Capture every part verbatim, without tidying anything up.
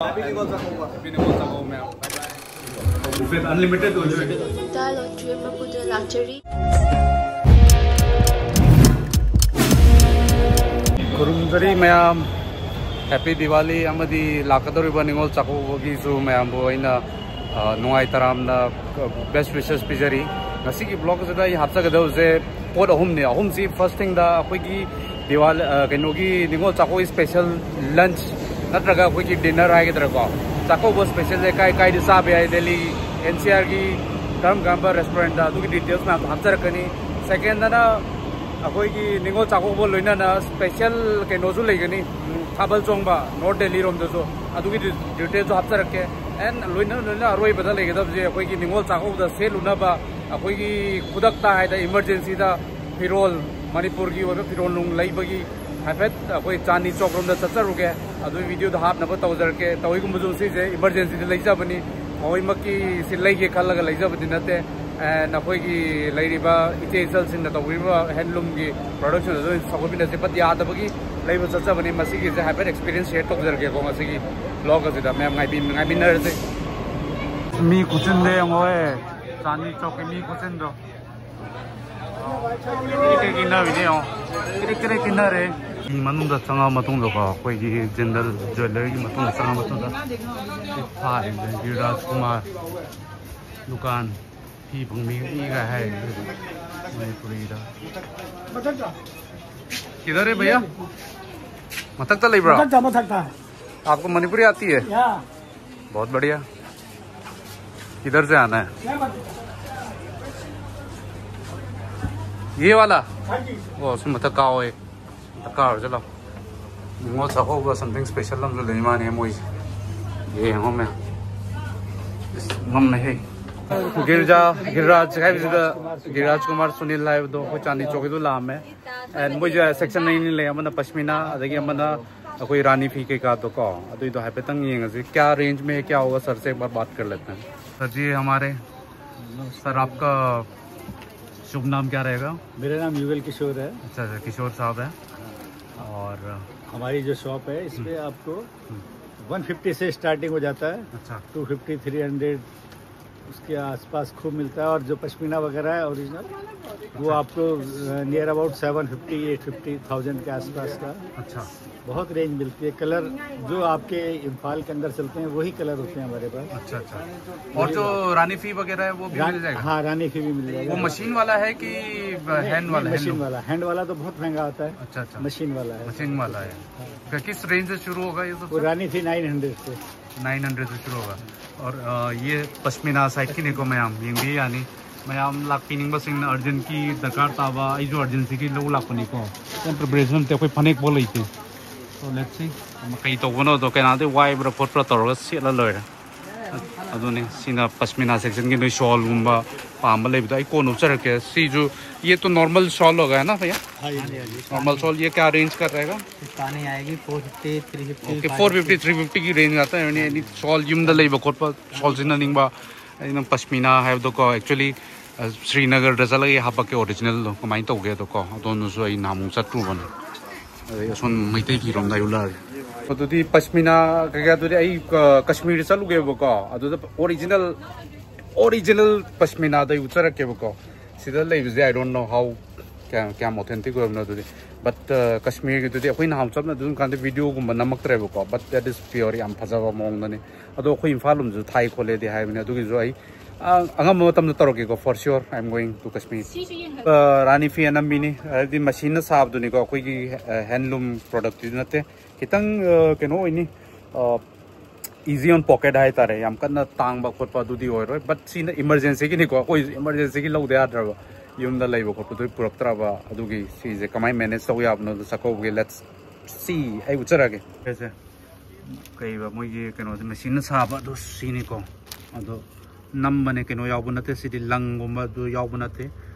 Happy Ningol Chakou, ma'am. Bye bye. Buffet unlimited ꯑꯣꯏꯗꯣꯏꯅꯦ꯫ ꯍꯤꯗꯥꯛ laundry ꯃꯄꯨꯗ ꯂꯥꯛꯆꯔꯤ꯫ ꯈꯨꯔꯨꯝꯖꯔꯤ ꯃꯌꯥꯝ꯫ Happy Diwali ꯑꯃꯗꯤ ꯂꯥꯛꯀꯗꯧꯔꯤꯕ ꯅꯤꯉꯣꯜ ꯆꯥꯛꯀꯧꯕꯒꯤꯁꯨ ꯃꯌꯥꯝꯕꯨ ꯑꯩꯅ, ꯑ, ꯅꯨꯡꯉꯥꯏ ꯇꯔꯥꯝꯅ, ꯑ, best wishes ꯄꯤꯖꯔꯤ꯫ ꯉꯁꯤꯒꯤ vlog ꯑꯁꯤꯗ ꯑꯩ ꯍꯥꯞꯆꯒꯗꯕꯁꯦ ꯄꯣꯠ ꯑꯍꯨꯝꯅꯦ꯫ ꯑꯍꯨꯝꯁꯤ first thingꯗ ꯑꯩꯈꯣꯏꯒꯤ ꯗꯤꯋꯥꯂꯤ, ꯑ, ꯀꯩꯅꯣꯒꯤ ꯅꯤꯉꯣꯜ ꯆꯥꯛꯀꯧꯕ special lunch ꯅꯠꯇ꯭ꯔꯒ ꯑꯩꯈꯣꯏꯒꯤ dinner ꯍꯥꯏꯒꯗ꯭ꯔꯥꯀꯣ, ꯆꯥꯛꯀꯧꯕ specialꯁꯦ ꯀꯥꯏ ꯀꯥꯏꯗ ꯆꯥꯕ ꯌꯥꯏ ꯗꯦꯜꯂꯤ NCRꯒꯤ ꯀꯔꯝ ꯀꯔꯝꯕ restaurantꯇ, ꯑꯗꯨꯒꯤ details ꯃꯌꯥꯝꯗꯣ ꯍꯥꯞꯆꯔꯛꯀꯅꯤ꯫ Secondꯗꯅ ꯑꯩꯈꯣꯏꯒꯤ ꯅꯤꯉꯣꯜ ꯆꯥꯛꯀꯧꯕ ꯂꯣꯏꯅꯅ special ꯀꯩꯅꯣꯁꯨ ꯂꯩꯒꯅꯤ, ꯎꯝ, ꯊꯥꯕꯜ ꯆꯣꯡꯕ North Delhiꯔꯣꯝꯗꯁꯨ, ꯑꯗꯨꯒꯤ detailꯁꯨ ꯍꯥꯞꯆꯔꯛꯀꯦ꯫ And ꯂꯣꯏꯅ ꯂꯣꯏꯅ ꯑꯔꯣꯏꯕꯗ ꯂꯩꯒꯗꯕꯁꯦ ꯑꯩꯈꯣꯏꯒꯤ ꯅꯤꯉꯣꯜ ꯆꯥꯛꯀꯧꯕꯗ ꯁꯦꯠꯂꯨꯅꯕ ꯑꯩꯈꯣꯏꯒꯤ ꯈꯨꯗꯛꯇ ꯍꯥꯏꯗ emergencyꯗ ꯐꯤꯔꯣꯜ, ꯃꯅꯤꯄꯨꯔꯒꯤ ꯑꯣꯏꯕ ꯐꯤꯔꯣꯜ ꯅꯨꯡ ꯂꯩꯕꯒꯤ ꯍꯥꯏꯐꯦꯠ ꯑꯩꯈꯣꯏ ꯆꯥꯟꯗꯤ ꯆꯧꯛꯔꯣꯝꯗ ꯆꯠꯆꯔꯨꯒꯦ꯫ ꯑꯗꯨꯒꯤ videoꯗꯣ ꯍꯥꯞꯅꯕ ꯇꯧꯖꯔꯛꯀꯦ꯫ ꯇꯧꯏꯒꯨꯝꯕꯁꯨ ꯁꯤꯁꯦ emergencyꯗ ꯂꯩꯖꯕꯅꯤ, ꯊꯑꯣꯏꯃꯛꯀꯤ ꯁꯤ ꯂꯩꯒꯦ ꯈꯜꯂꯒ ꯂꯩꯖꯕꯗꯤ ꯅꯠꯇꯦ꯫ And ꯑꯩꯈꯣꯏꯒꯤ ꯂꯩꯔꯤꯕ ꯏꯆꯦ ꯏꯆꯜꯁꯤꯡꯅ ꯇꯧꯕꯤꯔꯤꯕ handloomꯒꯤ productionꯗꯁꯨ ꯑꯣꯏꯅ ꯁꯧꯒꯠꯃꯤꯟꯅꯁꯦ, but ꯌꯥꯗꯕꯒꯤ ꯂꯩꯕ ꯆꯠꯆꯕꯅꯤ꯫ ꯃꯁꯤꯒꯤꯁꯦ ꯍꯥꯏꯐꯦꯠ experience share ꯇꯧꯖꯔꯛꯀꯦꯀꯣ ꯉꯁꯤꯒꯤ vlog ꯑꯁꯤꯗ꯫ ꯃꯌꯥꯝ ꯉꯥꯏꯕꯤ-, ꯉꯥꯏꯃꯤꯟꯅꯔꯁꯦ꯫ ꯃꯤ ꯈꯨꯆꯤꯟꯗ ꯌꯦꯡꯉꯣꯍꯦ, ꯆꯥꯟꯗꯤ ꯆꯧꯛꯀꯤ ꯃꯤ ꯈꯨꯆꯤꯟꯗꯣ꯫ ꯀ꯭ꯔꯤꯛ ꯀ꯭ꯔꯤꯛ ꯏꯟꯅꯕꯤꯅꯦ ꯌꯦꯡꯉꯣ꯫ ꯀ꯭ꯔꯤꯛ ꯀ꯭ꯔꯤꯛ ꯏꯟꯅꯔꯦ꯫ ꯃꯤ ꯃꯅꯨꯡꯗ ꯆꯪꯉꯛꯑ ꯃꯇꯨꯡꯗꯀꯣ, ꯑꯩꯈꯣꯏꯒꯤ ꯖꯤꯟꯗꯜ ꯖ꯭ꯋꯦꯂꯔꯤꯒꯤ ꯃꯇꯨꯡꯗ ꯆꯪꯉꯛꯑ ꯃꯇꯨꯡꯗ ꯁꯤ ꯊꯥꯔꯤꯕ ꯒꯤꯔꯤꯔꯥꯖ ꯀꯨꯃꯥꯔ ꯗꯨꯀꯥꯟ, ꯐꯤ ꯐꯪꯕꯤꯒꯅꯤꯒ ꯍꯥꯏ ꯃꯅꯤꯄꯨꯔꯤꯗ꯫ ꯀꯤꯙꯔ ꯍꯦ ꯚꯩꯌꯥ? ꯃꯊꯛꯇ ꯂꯩꯕ꯭ꯔꯣ? ꯃꯊꯛꯇ, ꯃꯊꯛꯇ꯫ आपको मणिपुरी आती है? ꯌꯥ꯫ बहुत बढ़िया। किधर से आना है? ये वाला? ꯑꯣ, ꯁꯤ ꯃꯊꯛ ꯀꯥꯎꯋꯦ꯫ ꯃꯊꯛ ꯀꯥꯔꯨꯁꯤ ꯂꯥꯎ꯫ ꯅꯤꯉꯣꯜ ꯆꯥꯛꯀꯧꯕ something special ꯑꯃꯁꯨ ꯂꯩ ꯃꯥꯅꯦ ꯃꯣꯏꯁꯦ꯫ ꯌꯦꯡꯉꯣ ꯃꯌꯥꯝ꯫ ꯏꯁ, ꯉꯝꯃꯦꯍꯦ꯫ ꯒꯤꯔꯖꯥ, ꯒꯤꯔꯤꯔꯥꯖ ꯍꯥꯏꯕꯁꯤꯗ, ꯒꯤꯔꯤꯔꯥꯖ ꯀꯨꯃꯥꯔ ꯁꯨꯅꯤꯜ ꯍꯥꯏꯕꯗꯣ ꯑꯩꯈꯣꯏ ꯆꯥꯟꯗꯤ ꯆꯧꯛꯀꯤꯗꯨ ꯂꯥꯛꯑꯝꯃꯦ꯫ And ꯃꯣꯏꯁꯦ section ꯑꯅꯤ ꯂꯩ, ꯑꯃꯅ ꯄꯁꯃꯤꯅꯥ, ꯑꯗꯒꯤ ꯑꯃꯅ ꯑꯩꯈꯣꯏ ꯔꯥꯅꯤ ꯐꯤ ꯀꯩꯀꯥꯗꯣꯀꯣ, ꯑꯗꯨꯏꯗꯣ ꯍꯥꯏꯐꯦꯠꯇꯪ ꯌꯦꯡꯉꯁꯤ꯫ क्या range में है, क्या होगा, सर से एक बार बात कर लेते हैं। सर जी हमारे, सर आपका शुभ नाम क्या रहेगा? मेरा नाम युगल किशोर है। अच्छा, अच्छा, किशोर साहब है। और हमारी जो शॉप है, इस पे आपको वन फिफ्टी से स्टार्टिंग हो जाता है। अच्छा। टू फिफ्टी, थ्री हंड्रेड, उसके आसपास खूब मिलता है। और जो पश्मीना वगैरह है ओरिजिनल, वो आपको near about seven fifty, eight fifty thousand के आसपास का अच्छा। बहुत रेंज मिलती है। कलर जो आपके इम्फाल के अंदर चलते हैं, वही कलर होते हैं हमारे पास। अच्छा अच्छा। और जो रानी फी वगैरह है, वो भी मिल जाएगा? हाँ, रानी फी भी मिल जाएगा। वो मशीन वाला है कि हैंड वाला? मशीन वाला। हैंड वाला तो बहुत महंगा आता है। अच्छा अच्छा। मशीन वाला है। मशीन वाला है। तो किस रेंज से शुरू होगा ये सब? वो रानी थी नाइन हंड्रेड से। ꯅꯥꯏꯟ ꯍꯟꯗ꯭ꯔꯦꯗꯇ ꯁꯨꯔꯨꯕ꯫ ꯑꯣꯔ ꯌꯦ ꯄꯁꯃꯤꯅꯥ ꯁꯥꯏꯠꯀꯤꯅꯤꯀꯣ ꯃꯌꯥꯝ ꯌꯦꯡꯕꯤ ꯌꯥꯅꯤ꯫ ꯃꯌꯥꯝ ꯂꯥꯛꯄꯤꯅꯤꯡꯕꯁꯤꯡꯅ ꯑꯔꯖꯦꯟꯀꯤ ꯗꯔꯀꯥꯔ ꯇꯥꯕ, ꯑꯩꯁꯨ ꯑꯔꯖꯦꯟꯁꯤꯒꯤ ꯂꯧ ꯂꯥꯛꯄꯅꯤꯀꯣ꯫ ꯀꯩꯝ ꯄ꯭ꯔꯤꯄꯦꯔꯦꯁꯟ ꯅꯠꯇꯦ, ꯑꯩꯈꯣꯏ ꯐꯅꯦꯛ ꯐꯥꯎ ꯂꯩꯇꯦ꯫ So let's see ꯀꯩ ꯇꯧꯕꯅꯣꯗꯣ, ꯀꯩꯅꯥꯗꯤ ꯋꯥꯏꯕ꯭ꯔꯥ ꯈꯣꯠꯄ꯭ꯔꯥ ꯇꯧꯔꯒ ꯁꯦꯠꯂ ꯂꯣꯏꯔꯦ꯫ ꯑꯗꯨꯅꯤ꯫ ꯁꯤꯅ ꯄꯁꯃꯤꯅꯥ ꯁꯦꯛꯁꯟꯒꯤ ꯅꯣꯏ ꯁꯣꯜꯒꯨꯝꯕ ꯄꯥꯝꯕ ꯂꯩꯕꯗꯣ ꯑꯩ ꯀꯣꯟꯅ ꯎꯠꯆꯔꯛꯀꯦ꯫ ꯁꯤꯁꯨ, ये तो नॉर्मल शॉल होगा है ना भैया? हाँ जी, हाँ जी। नॉर्मल शॉल, ये क्या रेंज कर रहेगा? इसका आने आएगी four fifty, three fifty. Okay, four fifty, three fifty की रेंज आता है। यानी शॉल ꯌꯨꯝꯗ ꯂꯩꯕ ꯈꯣꯠꯄ, ꯁꯣꯜ ꯁꯤꯖꯤꯟꯅꯅꯤꯡꯕ꯫ ꯑꯩꯅ ꯄꯁꯃꯤꯅꯥ ꯍꯥꯏꯕꯗꯣꯀꯣ, actually ꯁ꯭ꯔꯤꯅꯒꯔꯗ ꯆꯠꯂꯒ ꯍꯥꯄꯛꯀꯦ ꯑꯣꯔꯤꯖꯤꯅꯦꯜꯗꯣ ꯀꯃꯥꯏꯅ ꯇꯧꯒꯦꯗꯣꯀꯣ꯫ ꯑꯗꯣꯝꯗꯁꯨ ꯑꯩ ꯅꯍꯥꯟꯃꯨꯛ ꯆꯠꯇ꯭ꯔꯨꯕꯅꯦ꯫ ꯑꯗꯩ ꯑꯁꯣꯝ ꯃꯩꯇꯩ ꯐꯤꯔꯣꯝꯗ ꯑꯩ ꯎꯠꯂꯛꯑꯒꯦ꯫ ꯑꯗꯨꯗꯤ ꯄꯁꯃꯤꯅꯥ ꯀꯩꯀꯥꯗꯨꯗꯤ ꯑꯩ ꯀ- ꯀꯥꯁꯃꯤꯔꯗ ꯆꯠꯂꯨꯒꯦꯕꯀꯣ꯫ ꯑꯗꯨꯗ ꯑꯣꯔꯤꯖꯤꯅꯦꯜ ꯑꯣꯔꯤꯖꯤꯅꯦꯜ ꯄꯁꯃꯤꯅꯥꯗ ꯑꯩ ꯎꯠꯆꯔꯛꯀꯦꯕꯀꯣ꯫ ꯁꯤꯗ ꯂꯩꯕꯁꯦ I don't know how ꯀꯌꯥꯝ ꯀꯌꯥꯝ ꯑꯣꯊꯦꯟꯇꯤꯛ ꯑꯣꯏꯕꯅꯣ ꯑꯗꯨꯗꯤ꯫ ꯕꯠ ꯀꯥꯁꯃꯤꯔꯒꯤꯗꯨꯗꯤ ꯑꯩꯈꯣꯏ ꯅꯍꯥꯟ ꯆꯠꯅ ꯑꯗꯨꯝ ꯀꯥꯟꯗ ꯚꯤꯗꯤꯑꯣꯒꯨꯝꯕ ꯅꯝꯃꯛꯇ꯭ꯔꯦꯕꯀꯣ꯫ But that is pure, ꯌꯥꯝ ꯐꯖꯕ ꯃꯑꯣꯡꯗꯅꯤ꯫ ꯑꯗꯣ ꯑꯩꯈꯣꯏ ꯏꯝꯐꯥꯜ ꯂꯣꯝꯁꯨ ꯊꯥꯏ ꯈꯣꯠꯂꯦꯗꯤ ꯍꯥꯏꯕꯅꯤ꯫ ꯑꯗꯨꯒꯤꯁꯨ ꯑꯩ ꯑ, ꯑꯉꯝꯕ ꯃꯇꯝꯗ ꯇꯧꯔꯛꯀꯦꯀꯣ꯫ For sure, I am going to Kashmir. ꯁꯤꯁꯨ ꯌꯦꯡꯍꯜꯂꯣ꯫ ꯑ, ꯔꯥꯅꯤ ꯐꯤ ꯑꯅꯝꯕꯤꯅꯤ꯫ ꯍꯥꯏꯕꯗꯤ ꯃꯁꯤꯟꯅ ꯁꯥꯕꯗꯨꯅꯤꯀꯣ, ꯑꯩꯈꯣꯏꯒꯤ ꯍꯦꯟꯂꯨꯝ ꯄ꯭ꯔꯣꯗꯛꯇꯨꯗꯤ ꯅꯠꯇꯦ꯫ ꯈꯤꯇꯪ ꯑ, ꯀꯩꯅꯣ ꯑꯣꯏꯅꯤ, ꯏꯖꯤ ꯑꯣꯟ ꯄꯣꯀꯦꯠ ꯍꯥꯏꯇꯥꯔꯦ꯫ ꯌꯥꯝ ꯀꯟꯅ ꯇꯥꯡꯕ ꯈꯣꯠꯄ ꯑꯗꯨꯗꯤ ꯑꯣꯏꯔꯣꯏ꯫ ꯕꯠ ꯁꯤꯅ ꯏꯃꯥꯔꯖꯦꯟꯁꯤꯒꯤꯅꯤꯀꯣ꯫ ꯑꯩꯈꯣꯏꯁꯨ ꯏꯃꯥꯔꯖꯦꯟꯁꯤꯒꯤ ꯂꯧꯗ ꯌꯥꯗ꯭ꯔꯕ, ꯌꯨꯝꯗ ꯂꯩꯕ ꯈꯣꯠꯄꯗꯨ ꯄꯨꯔꯛꯇ꯭ꯔꯕ꯫ ꯑꯗꯨꯒꯤ ꯁꯤꯁꯦ ꯀꯃꯥꯏꯅ ꯃꯦꯅꯦꯖ ꯇꯧꯕ ꯌꯥꯕꯅꯣꯗꯣ ꯆꯥꯛꯀꯧꯕꯒꯤ꯫ Let's see, ꯑꯩ ꯎꯠꯆꯔꯛꯑꯒꯦ꯫ ꯁꯦ, ꯀꯩꯕ, ꯃꯣꯏꯒꯤ ꯀꯩꯅꯣꯁꯦ ꯃꯦꯆꯤꯟꯅ ꯁꯥꯕ ꯑꯗꯣ ꯁꯤꯅꯤꯀꯣ꯫ ꯑꯗꯣ ꯅꯝꯕꯅꯦ, ꯀꯩꯅꯣ ꯌꯥꯎꯕ ꯅꯠꯇꯦ꯫ ꯁꯤꯗꯤ ꯂꯪꯒꯨꯝꯕ ꯑꯗꯨ ꯌꯥꯎꯕ ꯅꯠꯇꯦ꯫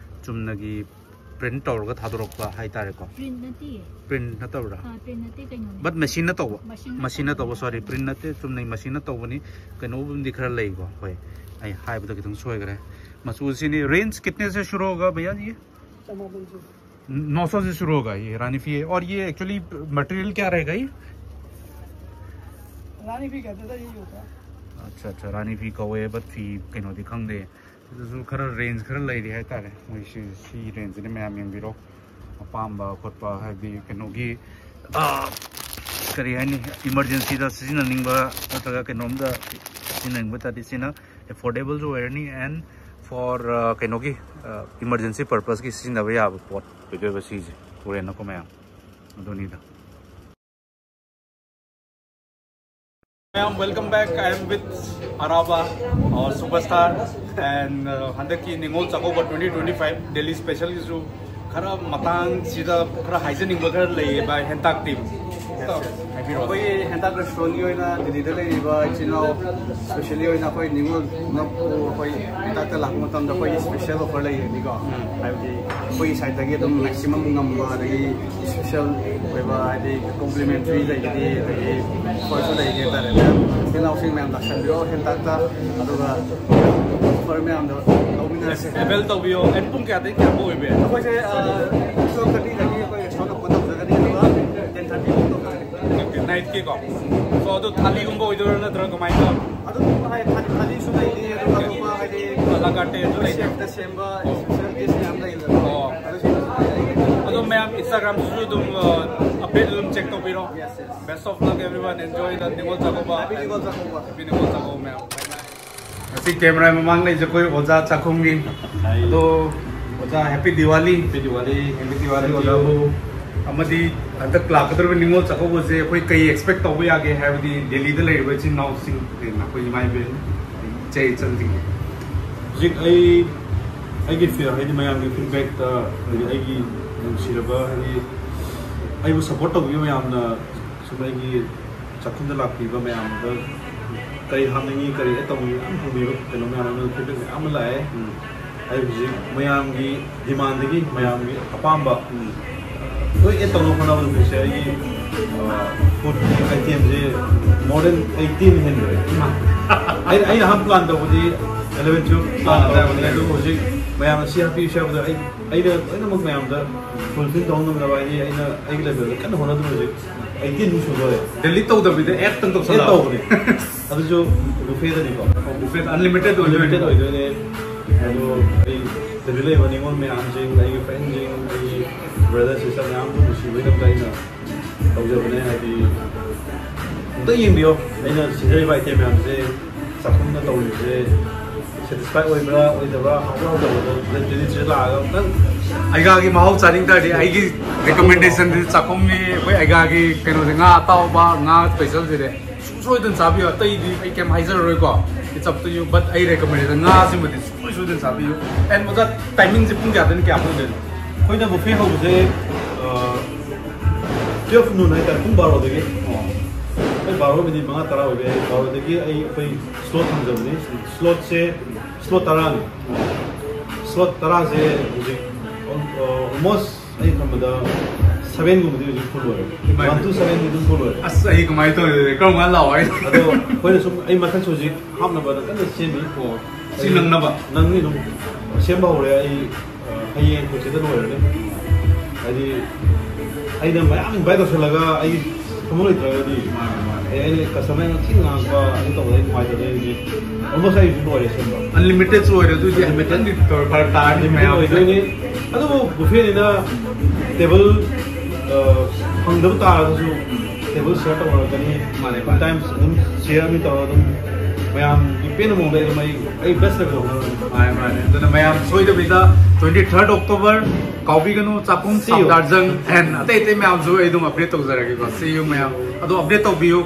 ꯆꯨꯝꯅꯒꯤ ꯄ꯭ꯔꯤꯟꯠ ꯇꯧꯔꯒ ꯊꯥꯗꯣꯔꯛꯄ ꯍꯥꯏꯇꯥꯔꯦꯀꯣ꯫ ꯄ꯭ꯔꯤꯟ ꯅꯠꯇꯦ꯫ ꯄ꯭ꯔꯤꯟꯠ ꯅꯠꯇꯕ꯭ꯔꯥ? ꯑꯥ, ꯄ꯭ꯔꯤꯟ ꯅꯠꯇꯦ, ꯀꯩꯅꯣꯅꯦ꯫ ꯕꯠ ꯃꯦꯆꯤꯟꯅ ꯇꯧꯕ꯫ ꯃꯦꯆꯤꯟꯅ ꯃꯦꯆꯤꯟꯅ ꯇꯧꯕ꯫ ꯇꯧꯕ꯫ ꯁꯣꯔꯤ, ꯄ꯭ꯔꯤꯟꯠ ꯅꯠꯇꯦ, ꯆꯨꯝꯅꯒꯤ ꯃꯦꯆꯤꯟꯅ ꯇꯧꯕꯅꯤ꯫ ꯀꯩꯅꯣꯕꯨꯝꯗꯤ ꯈꯔ ꯂꯩꯀꯣ꯫ ꯍꯣꯏ, ꯑꯩ ꯍꯥꯏꯕꯗ ꯈꯤꯇꯪ ꯁꯣꯏꯈ꯭ꯔꯦ꯫ ꯃꯆꯨꯁꯤꯅꯤ꯫ रेंज कितने से शुरू होगा भैया ये? नौ सौ से शुरू होगा ये रानी फी है। और ये एक्चुअली मटेरियल क्या रहेगा ये? रानी फी कहते थे, यही होता है। ꯑꯠꯆꯥ ꯑꯠꯆꯥ, ꯔꯥꯅꯤ ꯐꯤ ꯀꯧꯋꯦ, ꯕꯠ ꯐꯤ ꯀꯩꯅꯣꯗꯤ ꯈꯪꯗꯦ꯫ ꯑꯗꯨꯁꯨ ꯈꯔ ꯔꯦꯟꯖ ꯈꯔ ꯂꯩꯔꯤ ꯍꯥꯏꯇꯥꯔꯦ꯫ ꯃꯣꯏ ꯁꯤ, ꯁꯤ ꯔꯦꯟꯖꯁꯤꯅ ꯃꯌꯥꯝ ꯌꯦꯡꯕꯤꯔꯣ꯫ ꯑꯄꯥꯝꯕ ꯈꯣꯠꯄ ꯍꯥꯏꯕꯗꯤ ꯀꯩꯅꯣꯒꯤ, ꯑꯥ, ꯀꯔꯤ ꯍꯥꯏꯅꯤ, ꯏꯃꯥꯔꯖꯦꯟꯁꯤꯗ ꯁꯤꯖꯤꯟꯅꯅꯤꯡꯕ ꯅꯠꯇ꯭ꯔꯒ ꯀꯩꯅꯣꯝꯗ ꯁꯤꯖꯤꯟꯅꯅꯤꯡꯕ ꯇꯥꯔꯗꯤ ꯁꯤꯅ ꯑꯦꯐꯣꯔꯗꯦꯕꯜꯁꯨ ꯑꯣꯏꯔꯅꯤ, and for, ꯑꯥ, ꯀꯩꯅꯣꯒꯤ, ꯑꯥ, ꯏꯃꯥꯔꯖꯦꯟꯁꯤ ꯄꯔꯄꯁꯀꯤ ꯁꯤꯖꯤꯟꯅꯕ ꯌꯥꯕ ꯄꯣꯠ ꯑꯣꯏꯗꯣꯏꯕ ꯁꯤꯁꯦ꯫ ꯎꯔꯦꯅꯀꯣ ꯃꯌꯥꯝ, ꯑꯗꯨꯅꯤꯗ꯫ Ma'am, welcome back. I am with Araba, our superstar, and uh, ꯍꯟꯗꯛꯀꯤ Ningol Chakkouba twenty twenty-five Delhi specialꯒꯤꯁꯨ ꯈꯔ ꯃꯇꯥꯡꯁꯤꯗ ꯈꯔ ꯍꯥꯏꯖꯅꯤꯡꯕ ꯈꯔ ꯂꯩꯌꯦ ꯚꯥꯏ, ꯍꯦꯟꯇꯥꯛ ꯇꯤꯝ꯫ ꯍꯥꯏꯕꯤꯔꯣ꯫ ꯑꯩꯈꯣꯏꯒꯤ ꯍꯦꯟꯇꯥꯛ ꯔꯦꯁꯇꯨꯔꯦꯟꯒꯤ ꯑꯣꯏꯅ ꯗꯤꯜꯂꯤꯗ ꯂꯩꯔꯤꯕ ꯏꯆꯤꯜ ꯏꯅꯥꯎ, ꯁ꯭ꯄꯦꯁꯦꯜꯂꯤ ꯑꯣꯏꯅ ꯑꯩꯈꯣꯏ ꯅꯤꯉꯣꯜ ꯅꯛꯄꯨ ꯑꯩꯈꯣꯏ ꯍꯦꯟꯇꯥꯛꯇ ꯂꯥꯛꯄ ꯃꯇꯝꯗ ꯑꯩꯈꯣꯏꯒꯤ ꯁ꯭ꯄꯦꯁꯦꯜ ꯑꯣꯐꯔ ꯂꯩꯒꯅꯤꯀꯣ꯫ ꯍꯥꯏꯕꯗꯤ ꯑꯩꯈꯣꯏꯒꯤ ꯁꯥꯏꯠꯇꯒꯤ ꯑꯗꯨꯝ ꯃꯦꯛꯁꯤꯃꯝ ꯉꯝꯕ, ꯑꯗꯒꯤ ꯁ꯭ꯄꯦꯁꯦꯜ ꯑꯣꯏꯕ, ꯍꯥꯏꯗꯤ ꯀꯣꯝꯄ꯭ꯂꯤꯃꯦꯟꯇ꯭ꯔꯤ ꯂꯩꯒꯅꯤ, ꯑꯗꯒꯤ ꯑꯣꯐꯔꯁꯨ ꯂꯩꯒꯦ ꯍꯥꯏꯇꯥꯔꯦ꯫ ꯃꯌꯥꯝ ꯏꯆꯤꯜ ꯏꯅꯥꯎꯁꯤꯡ ꯃꯌꯥꯝ ꯂꯥꯛꯁꯟꯕꯤꯔꯣ ꯍꯦꯟꯇꯥꯛꯇ, ꯑꯗꯨꯒ ꯑꯣꯐꯔ ꯃꯌꯥꯝꯗꯣ ꯂꯧꯃꯤꯟꯅꯔꯁꯦ꯫ ꯑꯦꯕꯦꯜ ꯇꯧꯕꯤꯌꯣ꯫ ꯑꯦꯟ ꯄꯨꯡ ꯀꯌꯥꯗꯒꯤ ꯀꯌꯥꯐꯥꯎ ꯑꯣꯏꯕ? ꯑꯩꯈꯣꯏꯁꯦ twelve thirtyꯗꯒꯤ ꯑꯩꯈꯣꯏ ꯔꯦꯁꯇꯨꯔꯦꯟ ꯑꯣꯄꯟ ꯇꯧꯖꯒꯅꯤ, ꯑꯗꯨꯒ ten thirty ꯐꯥꯎ ꯇꯧꯖꯒꯅꯤ꯫ ꯅꯥꯏꯠꯀꯤꯀꯣ? ꯁꯣ ꯑꯗꯨ ꯊꯥꯂꯤꯒꯨꯝꯕ ꯑꯣꯏꯗꯣꯏꯔꯥ ꯅꯠꯇ꯭ꯔꯒ ꯀꯃꯥꯏꯅ? ꯑꯗꯨꯝ ꯍꯥꯏ ꯊꯥꯂꯤ, ꯊꯥꯂꯤꯁꯨ ꯂꯩꯅꯤ, ꯑꯗꯨꯒ ꯑꯇꯣꯞꯄ ꯍꯥꯏꯗꯤ ꯑꯂꯥ ꯀꯥꯔꯠꯇꯁꯨ ꯂꯩꯅꯤ꯫ ꯁꯦꯝꯕ ꯏꯁꯄꯦꯁꯦꯜ ꯗꯤꯁ ꯃꯌꯥꯝ ꯂꯩꯌꯦꯕ꯫ ꯑꯣ꯫ ꯑꯗꯨꯁꯨ ꯑꯗꯨꯝ ꯃꯌꯥꯝ ꯏꯟꯁꯇꯥꯒ꯭ꯔꯥꯝꯁꯤꯁꯨ ꯑꯗꯨꯝ ꯑꯞꯗꯦꯠ ꯑꯗꯨꯝ ꯆꯦꯛ ꯇꯧꯕꯤꯔꯣ꯫ Yes, yes. Best of luck everyone, enjoy the Ningol Chakkouba. Happy Ningol Chakkouba. Happy Ningol Chakkouba ꯃꯌꯥꯝ꯫ ꯉꯁꯤ ꯀꯦꯃꯦꯔꯥ ꯃꯃꯥꯡ ꯂꯩꯖꯦ ꯑꯩꯈꯣꯏ ꯑꯣꯖꯥ ꯆꯥꯛꯈꯨꯝꯒꯤ꯫ ꯑꯗꯣ ꯑꯣꯖꯥ, happy Diwali꯫ Happy Diwali, happy Diwali, ꯑꯣꯖꯥꯕꯨ꯫ ꯑꯃꯗꯤ ꯍꯟꯗꯛ ꯂꯥꯛꯀꯗꯧꯔꯤꯕ ꯅꯤꯉꯣꯜ ꯆꯥꯛꯀꯧꯕꯁꯦ ꯑꯩꯈꯣꯏ ꯀꯩ ꯑꯦꯛꯁꯄꯦꯛ ꯇꯧꯕ ꯌꯥꯒꯦ ꯍꯥꯏꯕꯗꯤ ꯗꯦꯜꯂꯤꯗ ꯂꯩꯔꯤꯕ ꯏꯆꯤꯟ ꯏꯅꯥꯎꯁꯤꯡ, ꯑꯩꯈꯣꯏ ꯏꯃꯥ ꯏꯕꯦꯟ, ꯏꯆꯦ ꯏꯆꯟꯁꯤꯡ꯫ ꯍꯧꯖꯤꯛ ꯑꯩ, ꯑꯩꯒꯤ ꯐꯤ-, ꯍꯥꯏꯗꯤ ꯃꯌꯥꯝꯒꯤ ꯐꯤꯗꯕꯦꯛꯇ, ꯑꯗꯒꯤ ꯑꯩꯒꯤ ꯅꯨꯡꯁꯤꯔꯕ, ꯍꯥꯏꯗꯤ ꯑꯩꯕꯨ ꯁꯞꯄꯣꯔꯠ ꯇꯧꯕꯤꯕ ꯃꯌꯥꯝꯅ ꯁꯨꯝ ꯑꯩꯒꯤ ꯆꯥꯛꯈꯨꯝꯗ ꯂꯥꯛꯄꯤꯕ ꯃꯌꯥꯝꯗ ꯀꯔꯤ ꯍꯥꯞꯅꯤꯡꯉꯤ, ꯀꯔꯤ ꯑꯦꯗ ꯇꯧꯅꯤꯡꯉꯤ ꯌꯥꯝ ꯍꯪꯕꯤꯕ ꯀꯩꯅꯣ ꯃꯌꯥꯝ ꯑꯃ, ꯐꯤꯗꯕꯦꯛ ꯃꯌꯥꯝ ꯑꯃ ꯂꯥꯛꯑꯦ꯫ ꯎꯝ꯫ ꯑꯩ ꯍꯧꯖꯤꯛ ꯃꯌꯥꯝꯒꯤ ꯗꯤꯃꯥꯟꯗꯒꯤ ꯃꯌꯥꯝꯒꯤ ꯑꯄꯥꯝꯕ, ꯎꯝ, ꯂꯣꯏ ꯑꯦꯗ ꯇꯧꯅꯕ ꯍꯣꯠꯅꯕꯗ ꯍꯧꯖꯤꯛꯁꯦ ꯑꯩꯒꯤ, ꯑ, ꯐꯨꯗ ꯑꯥꯏꯇꯦꯝꯁꯦ more than eighteen ꯍꯦꯟꯈ꯭ꯔꯦ꯫ ꯑꯩꯅ, ꯑꯩꯅ ꯑꯍꯥꯟꯕ ꯄ꯭ꯂꯥꯟ ꯇꯧꯕꯗꯤ eleven twelve ꯄ꯭ꯂꯥꯟ ꯇꯧꯕꯅꯦ, ꯑꯗꯨꯕꯨ ꯍꯧꯖꯤꯛ ꯃꯌꯥꯝꯅ ꯁꯤ ꯍꯥꯞꯄꯤꯌꯨ, ꯁꯤ ꯍꯥꯞꯄꯤꯌꯨ, ꯑꯩ ꯑꯩꯅ ꯂꯣꯏꯅꯃꯛ ꯃꯌꯥꯝꯗ ꯐꯨꯜꯐꯤꯜ ꯇꯧꯕ ꯉꯝꯅꯕ ꯍꯥꯏꯗꯤ ꯑꯩꯅ ꯑꯩꯒꯤ ꯂꯦꯚꯦꯜꯗ ꯀꯟꯅ ꯍꯣꯠꯅꯗꯨꯅ ꯍꯧꯖꯤꯛ ꯑꯩꯇꯤꯟꯃꯨꯛ ꯁꯨꯗꯣꯔꯦ꯫ ꯗꯦꯂꯤꯠ ꯇꯧꯗꯕꯤꯗ ꯑꯦꯞꯇꯪ ꯑꯦꯗ ꯇꯧꯁꯜꯂꯛꯑꯣ꯫ ꯇꯧꯕꯅꯦ꯫ ꯑꯗꯨꯁꯨ ꯕꯨꯐꯦꯗꯅꯤꯀꯣ꯫ ꯕꯨꯐꯦꯠ ꯑꯟꯂꯤꯃꯤꯇꯦꯠ ꯂꯤꯃꯤꯇꯦꯠ ꯑꯣꯏꯗꯣꯏꯅꯤ꯫ ꯑꯣꯏꯗꯣꯏꯅꯦ꯫ ꯑꯗꯣ ꯑꯩ ꯗꯦꯜꯂꯤ ꯂꯩꯕ ꯅꯤꯉꯣꯜ ꯃꯌꯥꯝꯁꯤꯡ, ꯑꯩꯒꯤ ꯐ꯭ꯔꯦꯟꯁꯤꯡ, ꯑꯩꯒꯤ ꯕ꯭ꯔꯗꯔ ꯁꯤꯁꯇꯔ ꯃꯌꯥꯝꯕꯨ ꯅꯨꯡꯁꯤꯕꯒꯤꯗꯃꯛꯇ ꯑꯩꯅ ꯇꯧꯖꯕꯅꯦ꯫ ꯍꯥꯏꯗꯤ ꯑꯝꯇ ꯌꯦꯡꯕꯤꯌꯣ ꯑꯩꯅ ꯁꯤꯖꯔꯤꯕ ꯑꯥꯏꯇꯦꯝ ꯃꯌꯥꯝꯁꯦ, ꯆꯥꯛꯈꯨꯝꯅ ꯇꯧꯔꯤꯕꯁꯦ ꯁꯦꯇꯤꯁꯐꯥꯏ ꯑꯣꯏꯕ꯭ꯔꯥ ꯑꯣꯏꯗꯕ꯭ꯔꯥ, ꯍꯥꯎꯕ꯭ꯔꯥ ꯍꯥꯎꯇꯕ꯭ꯔꯥ, ꯗꯦꯠ ꯇ꯭ꯋꯦꯟꯇꯤ ꯊ꯭ꯔꯤꯗ ꯂꯥꯛꯑꯒ ꯑꯝꯇꯪ ꯑꯩꯒꯥꯒꯤ ꯃꯍꯥꯎ ꯆꯥꯅꯤꯡ ꯇꯥꯔꯗꯤ ꯑꯩꯒꯤ ꯔꯤꯀꯃꯦꯟꯗꯦꯁꯟꯗꯤ ꯆꯥꯛꯈꯨꯝꯒꯤ ꯑꯩꯈꯣꯏ ꯑꯩꯒꯥꯒꯤ ꯀꯩꯅꯣꯁꯦ, ꯉꯥ ꯑꯇꯥꯎꯕ, ꯉꯥ ꯁ꯭ꯄꯦꯁꯦꯜꯁꯤꯗꯤ ꯁꯨꯡꯁꯣꯏꯗꯅ ꯆꯥꯕꯤꯌꯨ꯫ ꯑꯇꯩꯗꯤ ꯑꯩ ꯀꯩꯝ ꯍꯥꯏꯖꯔꯔꯣꯏꯀꯣ, it's up to you, but ꯑꯩ ꯔꯤꯀꯃꯦꯟꯗꯦꯁꯟ ꯉꯥꯁꯤꯃꯗꯤ ꯁꯨꯡꯁꯣꯏ ꯁꯣꯏꯗꯅ ꯆꯥꯕꯤꯌꯨ꯫ ꯑꯦꯟ ꯑꯣꯖꯥ, ꯇꯥꯏꯃꯤꯡꯁꯦ ꯄꯨꯡ ꯀꯌꯥꯗꯩꯅ ꯀꯌꯥ ꯐꯥꯎ ꯑꯣꯏꯗꯣꯏꯅꯣ? ꯑꯩꯈꯣꯏꯅ ꯕꯨꯐꯦ ꯍꯧꯕꯁꯦ ꯇꯨꯌꯦꯜꯐ ꯅꯨꯟ ꯍꯥꯏꯇꯥꯔꯦ, ꯄꯨꯡ ꯕꯥꯔꯣꯗꯒꯤ꯫ ꯑꯩ ꯕꯥꯔꯣ ꯃꯤꯅꯤꯠ ꯃꯉꯥ ꯇꯔꯥ ꯑꯣꯏꯕ ꯌꯥꯏ꯫ ꯕꯥꯔꯣꯗꯒꯤ ꯑꯩ ꯑꯩꯈꯣꯏ ꯁ꯭ꯂꯣꯠ ꯊꯝꯖꯕꯅꯤ꯫ ꯁ꯭ꯂꯣꯠꯁꯦ ꯁ꯭ꯂꯣꯠ ꯇꯔꯥꯅꯤ꯫ ꯁ꯭ꯂꯣꯠ ꯇꯔꯥꯁꯦ ꯍꯧꯖꯤꯛ ꯑꯣꯜꯃꯣꯁ ꯑꯩ ꯈꯟꯕꯗ ꯁꯚꯦꯟꯒꯨꯝꯕꯗꯤ ꯍꯧꯖꯤꯛ ꯐꯨꯜ ꯑꯣꯏꯔꯦ꯫ ꯏꯃꯥꯏ꯫ One to sevenꯗꯤ ꯑꯗꯨꯝ ꯐꯨꯜ ꯑꯣꯏꯔꯦ꯫ ꯑꯁ, ꯑꯩ ꯀꯃꯥꯏꯅ ꯇꯧꯔꯤꯗꯣꯏꯅꯣ? ꯀꯔꯝ ꯀꯥꯟꯗ ꯂꯥꯛꯑꯣ ꯍꯥꯏꯅꯣ? ꯑꯗꯣ ꯑꯩꯈꯣꯏꯅ ꯁꯨꯝ ꯑꯩ ꯃꯊꯛꯁꯨ ꯍꯧꯖꯤꯛ ꯍꯥꯞꯅꯕꯅ ꯀꯟꯅ ꯁꯦꯝꯃꯤ꯫ ꯁꯤ ꯅꯪꯅꯕ? ꯅꯪꯅꯤ ꯑꯗꯨꯝ ꯁꯦꯝꯕ ꯍꯧꯔꯦ꯫ ꯑꯩ ꯑ, ꯍꯌꯦꯡ ꯍꯪꯆꯤꯠꯇ ꯂꯣꯏꯔꯅꯤ꯫ ꯍꯥꯏꯗꯤ ꯑꯩꯅ ꯃꯌꯥꯝ ꯏꯟꯚꯥꯏꯠ ꯇꯧꯁꯜꯂꯒ ꯑꯩ ꯊꯕꯛ ꯂꯩꯇ꯭ꯔꯒꯗꯤ ꯑꯩ ꯑꯩꯅ ꯀꯁꯇꯃꯔ ꯌꯥꯝ ꯊꯤꯅ ꯉꯥꯡꯕ ꯑꯗꯨ ꯇꯧꯕꯗ ꯑꯩ ꯅꯨꯡꯉꯥꯏꯇꯕ꯫ ꯑꯩ ꯍꯧꯖꯤꯛ ꯑꯣꯜꯃꯣꯁ ꯑꯩ ꯍꯧꯖꯤꯛ ꯂꯣꯏꯔꯦ ꯁꯦꯝꯕ꯫ ꯑꯟꯂꯤꯃꯤꯇꯦꯠꯁꯨ ꯑꯣꯏꯔꯦ ꯑꯗꯨꯗꯤ, Unlimited. ꯈꯤꯇꯪꯗꯤ ꯐꯔꯛ ꯇꯥꯔꯅꯤ ꯃꯌꯥꯝ꯫ ꯑꯣꯏꯗꯣꯏꯅꯤ꯫ ꯑꯗꯨꯕꯨ ꯕꯨꯐꯦꯅꯤꯅ ꯇꯦꯕꯜ ꯑ, ꯐꯪꯗꯕ ꯇꯥꯔꯒꯁꯨ ꯇꯦꯕꯜ ꯁꯤꯌꯔ ꯇꯧꯅꯔꯛꯀꯅꯤ꯫ ꯃꯥꯅꯦ, ꯃꯥꯅꯦ꯫ ꯇꯥꯏꯝꯁ ꯑꯗꯨꯝ ꯁꯤꯌꯔ ꯑꯃ ꯇꯧꯔꯒ ꯑꯗꯨꯝ ꯃꯌꯥꯝꯒꯤ ꯄꯦꯟꯅ ꯃꯑꯣꯡꯗ ꯑꯩ ꯑꯗꯨꯝ ꯑꯩ ꯑꯩ ꯕꯦꯁ ꯂꯦꯚꯦꯜ ꯍꯣꯠꯅꯔꯒꯅꯤ꯫ ꯃꯥꯅꯦ, ꯃꯥꯅꯦ꯫ ꯑꯗꯨꯅ ꯃꯌꯥꯝ ꯁꯣꯏꯗꯕꯤꯗ twenty third October ꯀꯥꯎꯕꯤꯒꯅꯨ꯫ ꯆꯥꯛꯈꯨꯝ See you. ꯁꯥꯎꯗꯥꯔꯖꯪ and ꯑꯇꯩ ꯑꯇꯩ ꯃꯌꯥꯝꯁꯨ ꯑꯩ ꯑꯗꯨꯝ ꯑꯞꯗꯦꯠ ꯇꯧꯖꯔꯒꯦꯀꯣ꯫ See you ꯃꯌꯥꯝ꯫ ꯑꯗꯣ ꯑꯞꯗꯦꯠ ꯇꯧꯕꯤꯌꯨ,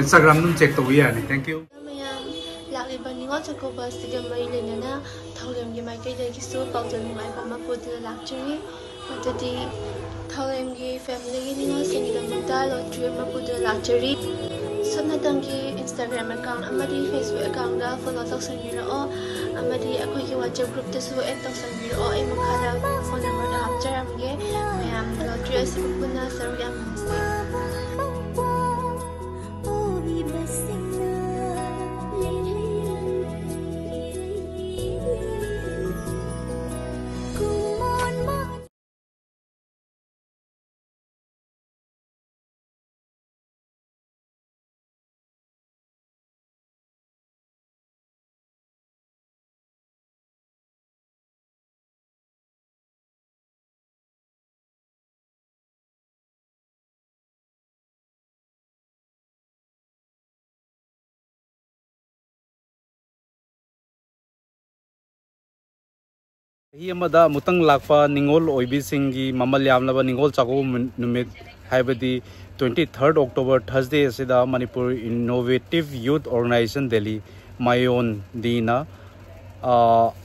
ꯏꯟꯁꯇꯥꯒ꯭ꯔꯥꯝ ꯑꯗꯨꯝ ꯆꯦꯛ ꯇꯧꯕ ꯌꯥꯅꯤ꯫ Thank you꯫ ꯃꯌꯥꯝ, ꯂꯥꯛꯂꯤꯕ ꯅꯤꯉꯣꯜ ꯆꯥꯛꯀꯧꯕ ꯑꯁꯤꯒ ꯃꯔꯤ ꯂꯩꯅꯅ ꯊꯧꯔꯦꯝꯒꯤ ꯃꯥꯏꯀꯩꯗꯒꯤꯁꯨ ꯄꯥꯎꯖꯦꯜ ꯅꯨꯡꯉꯥꯏꯕ ꯑꯃ ꯄꯨꯗꯨꯅ ꯂꯥꯛꯆꯔꯤ꯫ ꯃꯗꯨꯗꯤ ꯊꯧꯔꯦꯝꯒꯤ ꯐꯦꯃꯤꯂꯤꯒꯤ ꯅꯤꯉꯣꯜꯁꯤꯡꯒꯤꯗꯃꯛꯇ ꯂꯣꯇ꯭ꯔꯤ ꯑꯃ ꯄꯨꯗꯨꯅ ꯂꯥꯛꯆꯔꯤ꯫ ꯁꯨꯞꯅꯇꯪꯒꯤ ꯏꯟꯁꯇꯥꯒ꯭ꯔꯥꯝ ꯑꯦꯀꯥꯎꯟ ꯑꯃꯗꯤ ꯐꯦꯁꯕꯨꯛ ꯑꯦꯀꯥꯎꯟꯗ ꯐꯣꯂꯣ ꯇꯧꯁꯟꯕꯤꯔꯛꯑꯣ, ꯑꯃꯗꯤ ꯑꯩꯈꯣꯏꯒꯤ ꯋꯥꯆꯦꯞ ꯒ꯭ꯔꯨꯞꯇꯁꯨ ꯑꯦꯗ ꯇꯧꯁꯟꯕꯤꯔꯛꯑꯣ꯫ ꯑꯩ ꯃꯈꯥꯗ ꯐꯣꯟ ꯅꯝꯕꯔꯗꯣ ꯍꯥꯞꯆꯔꯝꯒꯦ꯫ ꯃꯌꯥꯝ ꯂꯣꯇ꯭ꯔꯤ ꯑꯁꯤꯕꯨ ꯄꯨꯟꯅ ꯁꯔꯨꯛ ꯌꯥꯃꯤꯟꯅꯁꯤ꯫ ꯆꯍꯤ ꯑꯃꯗ ꯑꯃꯨꯛꯇꯪ ꯂꯥꯛꯄ ꯅꯤꯉꯣꯜ ꯑꯣꯏꯕꯤꯁꯤꯡꯒꯤ ꯃꯃꯜ ꯌꯥꯝꯂꯕ ꯅꯤꯉꯣꯜ ꯆꯥꯛꯀꯧꯕ ꯅꯨꯃꯤꯠ, ꯍꯥꯏꯕꯗꯤ twenty third October, Thursday ꯑꯁꯤꯗ Manipur Innovative Youth Organization Delhi, ꯃꯥꯏꯑꯣꯟ ꯗꯤꯅ, ꯑ,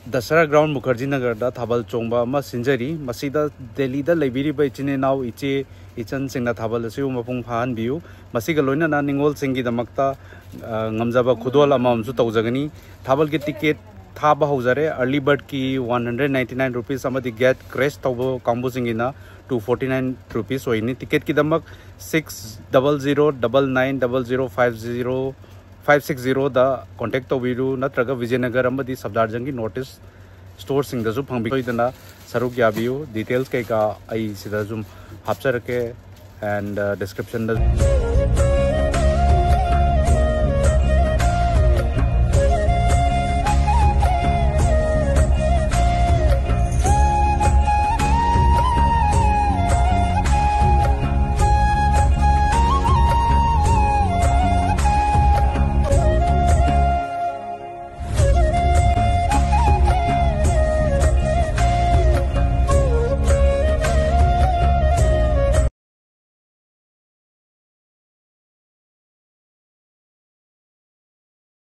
ꯗꯁꯔꯥ ꯒ꯭ꯔꯥꯎꯟ ꯃꯨꯈꯔꯖꯤ ꯅꯒꯔꯗ ꯊꯥꯕꯜ ꯆꯣꯡꯕ ꯑꯃ ꯁꯤꯟꯖꯔꯤ꯫ ꯃꯁꯤꯗ ꯗꯦꯜꯂꯤꯗ ꯂꯩꯕꯤꯔꯤꯕ ꯏꯆꯤꯟ ꯏꯅꯥꯎ, ꯏꯆꯦ ꯏꯆꯟꯁꯤꯡꯅ ꯊꯥꯕꯜ ꯑꯁꯤꯕꯨ ꯃꯄꯨꯡ ꯐꯥꯍꯟꯕꯤꯌꯨ꯫ ꯃꯁꯤꯒ ꯂꯣꯏꯅꯅ ꯅꯤꯉꯣꯜꯁꯤꯡꯒꯤꯗꯃꯛꯇ, ꯑ, ꯉꯝꯖꯕ ꯈꯨꯗꯣꯜ ꯑꯃꯃꯝꯁꯨ ꯇꯧꯖꯒꯅꯤ꯫ ꯊꯥꯕꯜꯒꯤ ꯇꯤꯀꯦꯠ ꯊꯥꯕ ꯍꯧꯖꯔꯦ꯫ Early birdꯀꯤ one hundred ninety nine rupees ꯑꯃꯗꯤ gate crash ꯇꯧꯕ ꯀꯥꯡꯕꯨꯁꯤꯡꯒꯤꯅ two forty nine rupees ꯑꯣꯏꯅꯤ꯫ ꯇꯤꯀꯦꯠꯀꯤꯗꯃꯛ six double zero double nine double zero five zero five six zeroꯗ contact ꯇꯧꯕꯤꯔꯨ, ꯅꯠꯇ꯭ꯔꯒ ꯕꯤꯖꯌꯅꯒꯔ ꯑꯃꯗꯤ ꯁꯐꯗꯔꯖꯪꯒꯤ North East storeꯁꯤꯡꯗꯁꯨ ꯐꯪꯕꯤ꯫ ꯁꯣꯏꯗꯅ ꯁꯔꯨꯛ ꯌꯥꯕꯤꯌꯨ꯫ Details ꯀꯩꯀꯥ ꯑꯩ ꯁꯤꯗ ꯑꯗꯨꯝ ꯍꯥꯞꯆꯔꯛꯀꯦ꯫ And, uh, descriptionꯗ